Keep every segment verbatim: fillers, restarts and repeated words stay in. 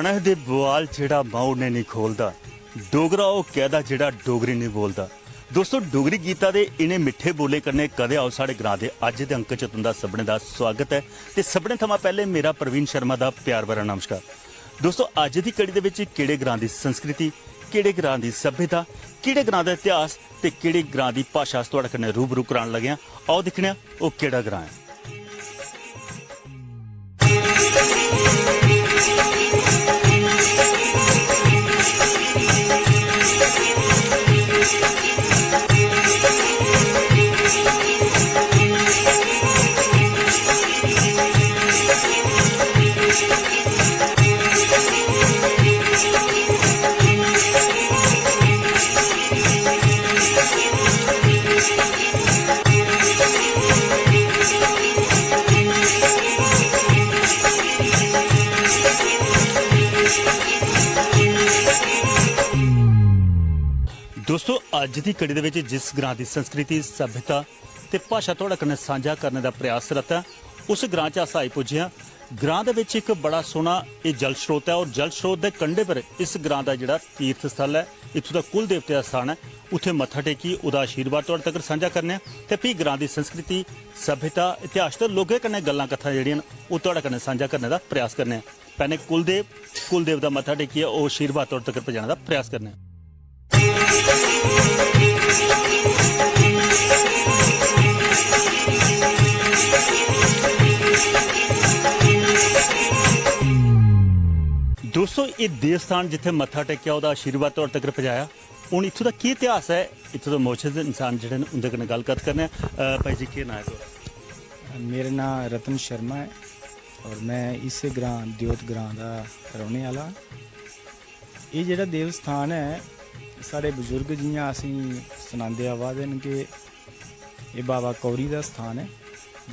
कनक दे बुआल जेह्ड़ा माऊ ने निं खोलदा, डोगरा ओह् कैह्दा जेह्ड़ा डोगरी निं बोलदा। दोस्तो, डोगरी गीता दे इ'नें मिट्ठे बोलें कन्नै कदें आओ साढ़े ग्रां दे अज्ज दे अंक च तुं'दा सभनें दा सुआगत ऐ। ते सभनें थमां पैह्लें मेरा प्रवीण शर्मा दा प्यार भरा नमस्कार। दोस्तो, अज्ज दी कड़ी दे बिच केह्ड़े ग्रां दी संस्कृति, केह्ड़े ग्रां दी सभ्यता, केह्ड़े ग्रां दा इतिहास ते केह्ड़े ग्रां दी भाशा अस थुआढ़े कन्नै रूबरू करान लगे आं। आओ दिक्खने आं ओह् केह्ड़ा ग्रां ऐ। दोस्तो, अज्ज दी कड़ी दे विच जिस ग्रां दी संस्कृति, सभ्यता ते भाशा तुहाड़े कन्नै सांझा करने दा प्रयास रत ऐ, उस ग्रां च अस आई पुज्जे आं। ग्रां दे विच इक बड़ा सोह्ना एह् जल स्रोत ऐ और जल स्रोत दे कंढे पर इस ग्रां दा जेह्ड़ा तीर्थ स्थल ऐ, इत्थूं दा कुल देवते दा स्थान ऐ, उत्थै मत्था टेकियै ओह्दा आशीर्वाद तुहाड़े तगर सांझा करने आं ते फ्ही ग्रां दी संस्कृति, सभ्यता, इतिहास ते लोकें कन्नै गल्लां कत्थां जेह्ड़ियां न, ओह् तुहाड़े कन्नै सांझा करने दा प्रयास करने आं। पैह्लें कुलदेव, कुलदेव दा मत्था टेकियै ओह् आशीर्वाद तुहाड़े तगर पजाने दा प्रयास करने आं। दोस्तो, एह् देवस्थान जित्थै मत्था टेकेआ, ओह्दा आशीर्वाद तुहाड़े तगर पजाया। हून इत्थूं दा केह् इतिहास ऐ, इत्थूं दे मौजूद इंसान जेह्ड़े न, उं'दे कन्नै गल्ल कत्थ करने आं। अ, भाई जी, केह् नांऽ ऐ थुआढ़ा? मेरा नांऽ रतन शर्मा ऐ और मैं इस ग्रां, द्योत ग्रां दा रौह्ने आह्ला आं। एह् जेह्ड़ा देव स्थान ऐ, साढ़े बजुर्ग जि'यां असेंगी सनांदे आवा दे न कि एह् बाबा कौरी दा स्थान ऐ,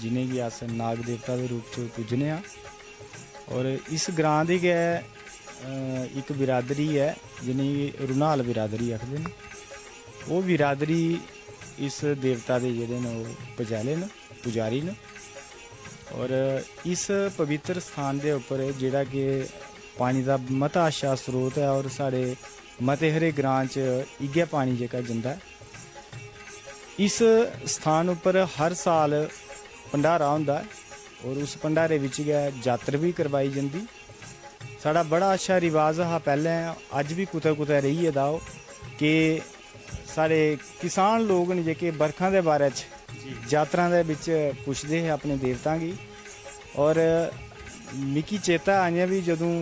जि'नेंगी अस नाग देवता दे रूप च पूजने आं। और इस ग्रां दी गै, अ, इक बिरादरी ऐ, जि'नेंगी रुनाल बिरादरी आखदे न। ओह् बिरादरी इस देवता दे जेह्ड़े न, ओह् पजैले न, पुजारी न। और इस पवित्र स्थान दे उप्पर जेह्ड़ा कि पानी दा मता अच्छा स्रोत ऐ और साढ़े मते हारे ग्रां च इ'यै पानी जेह्का जंदा ऐ। इस स्थान उप्पर हर साल भंडारा होंदा ऐ और उस भंडारे बिच गै जात्तर बी करवाई जंदी। साढ़ा बड़ा अच्छा रिवाज हा पैह्लें, अज्ज बी कुतै कुतै रेही गेदा ओह्, कि साढ़े किसान लोक न जेह्के बरखां दे बारे च जी। जातरां दे बिच पुछदे हे अपने देवतां गी। और मिगी चेता ऐ अजें बी, जदूं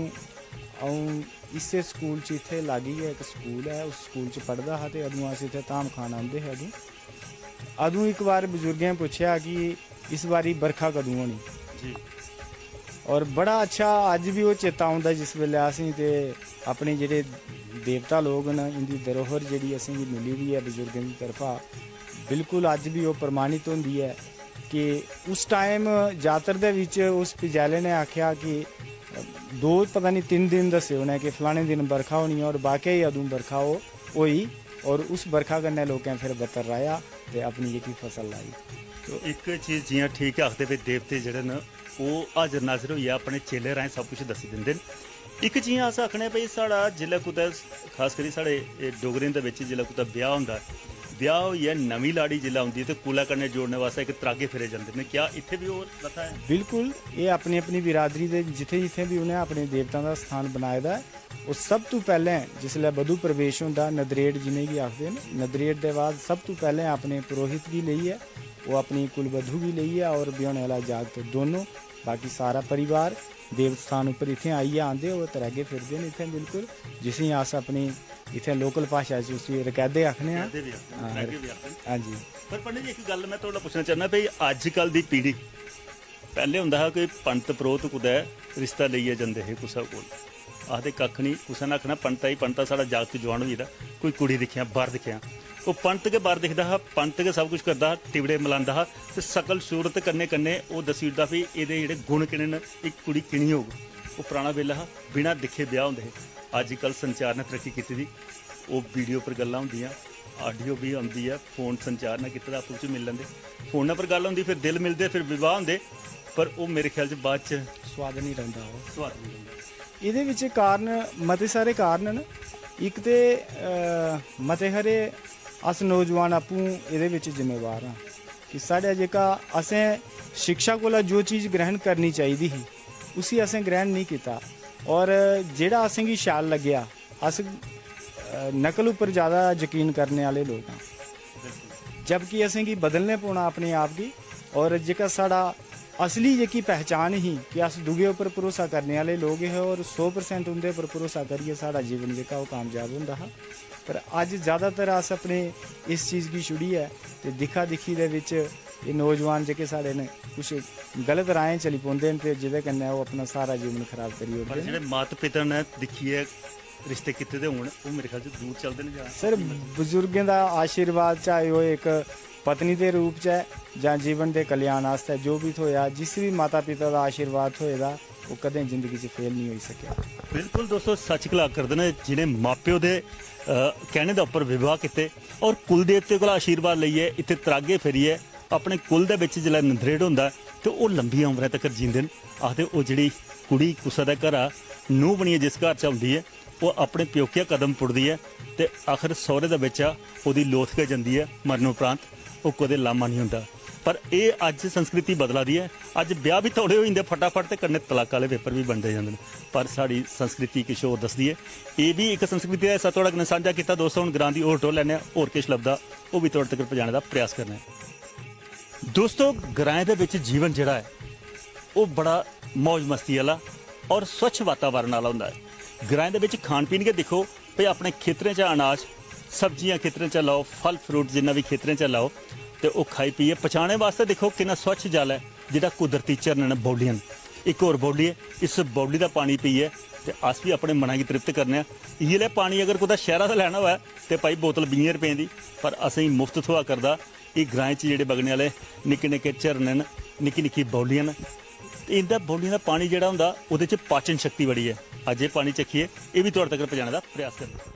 अ'ऊं इस्सै स्कूल च, इत्थै लाग्गी गै इक स्कूल ऐ, उस स्कूल च पढ़दा हा ते अदूं अस इत्थै धाम खान औंदे हे। अदूं, अदूं इक बार बजुर्गें पुच्छेआ कि इस बारी बरखा कदूं होनी? जी। और बड़ा अच्छा अज्ज बी ओह् चेता औंदा जिस बेल्लै असेंगी ते अपने जेह्ड़े देवता लोक न, इं'दी धरोहर जेह्ड़ी असेंगी मिली दी ऐ बजुर्गें दी तरफा, बिल्कुल अज्ज बी ओह् प्रमाणित होंदी ऐ कि उस टाइम जातर दे बिच उस पजैले ने आखेआ कि दो पता निं तिन्न दिन दस्से उ'नें कि फलाने दिन बरखा होनी ऐ और वाकई अदूं बरखा ओह् होई और उस बरखा कन्नै लोकें फिर बत्तर राहेआ ते अपनी जेह्की फसल लाई। तो इक चीज जि'यां ठीक आखदे भई देवते जेह्ड़े न ओह् हाजर नाजर होइयै अपने चेले राहें सब कुछ दस्सी दिंदे न। इक जि'यां अस आखने भई साढ़ा जिसलै कुतै, खास करी साढ़े एह् डोगरें दे बिच जिसलै कुतै ब्याह् होंदा ऐ, ब्याह् होइयै नमीं लाड़ी जिसलै औंदी ऐ ते कुलै कन्नै जोड़ने वास्तै इक त्रागे फेरे जंदे न। क्या इत्थै बी ओह् प्रथा ऐ? बिल्कुल, एह् अपनी अपनी बिरादरी दे जित्थै जित्थै बी उ'नें अपने देवतां दा स्थान बनाए दा ऐ, ओह् सब तों पैह्लें जिसलै वधू प्रवेश होंदा, नदरेट जि'नेंगी आखदे न, नदरेट दे बाद सब तों पैह्लें अपने पुरोहित गी लेइयै, ओह् अपनी कुलवधू गी लेइयै और ब्योह्ने आह्ला जागत दोनों, बाकी सारा परिवार देव स्थान उप्पर इत्थें आइयै आंदे, ओह् त्रैगे फिरदे न इत्थें बिल्कुल, जिसी अस अपनी इत्थें लोकल भाशा च उसी रकैदे आखने आं। रकैदे बी आखदे न, हां, त्रैगे बी आखदे न। हां जी। पर पंडित जी, इक गल्ल में थुआढ़े कोला पुच्छना चाह्न्नां भई अज्जकल दी पीढ़ी, पैह्लें होंदा हा कोई पंत परोह्त कुतै रिश्ता लेइयै जंदे हे कुसै कोल, आखदे कक्ख निं, कुसै ने आखना, "पंता ई पंता, साढ़ा जागत जुआन होई गेदा, कोई कुड़ी दिक्खेआं, बर दिक्खेआं।" ओह् पंत गै बर दिखदा हा, पंत गै सब कुछ करदा हा, टिबड़े मलांदा हा ते सकल सूरत कन्नै कन्नै ओह् दस्सी ओड़दा, "फ्ही एह्दे जेह्ड़े गुण केह्ड़े न, एह् कुड़ी किनी होग।" ओह् पराना बेल्ला हा, बिना दिक्खे ब्याह् होंदे हे। अज्जकल संचार ने तरक्की कीती दी, ओह् वीडियो पर गल्लां होंदियां, ऑडियो बी औंदी ऐ, फोन संचार ने कीते दा, आपूं बिच्चें मिली लैंदे, फोनै पर गल्ल होंदी, फिर दिल मिलदे, फिर विवाह होंदे, पर ओह् मेरे ख्याल च बाद च सोआद निं रौंह्दा ओह्। सोआद निं रौंह्दा। एह्दे बिच कारण, मते सारे कारण न। इक ते, अ, मते हारे अस नौजवान आपूं एह्दे बिच जिम्मेवार आं कि साढ़ा जेह्का असें शिक्षा कोला जो चीज ग्रहण करनी चाहिदी ही, उसी असें ग्रहण नेईं कीता। और जेह्ड़ा असेंगी शैल लग्गेआ, अस, अ, नकल उप्पर ज्यादा यकीन करने आह्ले लोक आं, जबकि असेंगी बदलने पौना अपने आप गी। और जेह्का साढ़ा असली जेह्की पहचान ही कि अस दूए उप्पर भरोसा करने आह्ले लोक हे और सौ परसेंट उं'दे उप्पर भरोसा करियै साढ़ा जीवन जेह्का ओह् कामयाब होंदा हा। पर अज्ज ज्यादातर अस अपने इस चीज गी छुड़ियै ते दिक्खा दिक्खी दे बिच एह् नौजवान जेह्के साढ़े न, कुछ गलत राहें चली पौंदे न ते जेह्दे कन्नै ओह् अपना सारा जीवन खराब करी पर ओड़दे न। जेह्ड़े माता पिता ने दिक्खियै रिश्ते कीते दे होन, ओह् मेरे ख्याल च दूर चलदे न जां सर, बजुर्गें दा आशीर्वाद, चाहे ओह् इक पत्नी दे रूप च ऐ जां जीवन दे कल्याण आस्तै जो बी थ्होएआ, जिस बी माता पिता दा आशीर्वाद थ्होए दा, ओह् कदें जिंदगी च फेल नेईं होई सकेआ। बिल्कुल दोस्तो, सच गला करदे न, जिनें माप्यो दे, अ, कहने दे उप्पर विवाह कीते और कुल देवते कोला आशीर्वाद लेइयै इत्थे त्रागे फिरियै अपने कुल दे बिच जिसलै नदरेड़ होंदा ऐ ते ओह् लंबियां उम्रें तकर जींदे न। आखदे ओह् जेह्ड़ी कुड़ी कुसै दे घरा नूंह् बनियै जिस घर च औंदी ऐ, ओह् अपने प्योकिया कदम पुटदी ऐ ते आखर सौह्रे दे बिच्चा ओह्दी लोथ गै जंदी ऐ, मरने उपरांत ओह् कदें लामा निं होंदा। पर एह् अज्ज संस्कृति बदला दी ऐ। अज्ज ब्याह् बी तौले होई जंदे फटाफट ते कन्नै तलाक आह्ले पेपर बी बनदे जंदे न। पर साढ़ी संस्कृति किश होर दसदी ऐ। एह् बी इक संस्कृति दा हिस्सा थुआढ़े कन्नै सांझा कीता दोस्तो। हून ग्रां दी होर टोर लैने आं, होर किश लभदा ओह् बी थुआढ़े तगर पजाने दा प्रयास करने आं। दोस्तो, ग्राएं दे बिच जीवन जेह्ड़ा ऐ, ओह् बड़ा मौज मस्ती आह्ला और स्वच्छ वातावरण आह्ला होंदा ऐ। ग्राएं दे बिच खान पीन गै दिक्खो, भाई, अपने खेतरें चा अनाज, सब्जियां खेतरें चा लाओ, फल फ्रूट जिन्ना बी खेतरें चा लाओ, ते ओह् खाई पीयै पचाने वास्तै दिक्खो किन्ना स्वच्छ जल ऐ, जेह्ड़ा कुदरती झरने न, बौलियां न। इक होर बौली ऐ, इस बौली दा पानी पीयै ते अस बी अपने मना गी तृप्त करने आं। इ'यै लेहा पानी अगर कुतै शैह्रा दा लैना होऐ ते भाई, बोतल बीहें रपें दी, पर असेंगी मुफ्त थ्होआ करदा। एह् ग्राएं च जेह्ड़े बगने आह्ले निक्के निक्के झरने न, निक्की निक्की बौलियां न, ते इं'दा बौलियें दा पानी जेह्ड़ा होंदा, ओह्दे च पाचन शक्ति बड़ी ऐ। अज्ज एह् पानी चक्खियै एह् बी थुआढ़े तगर पजाने दा प्रयास करने।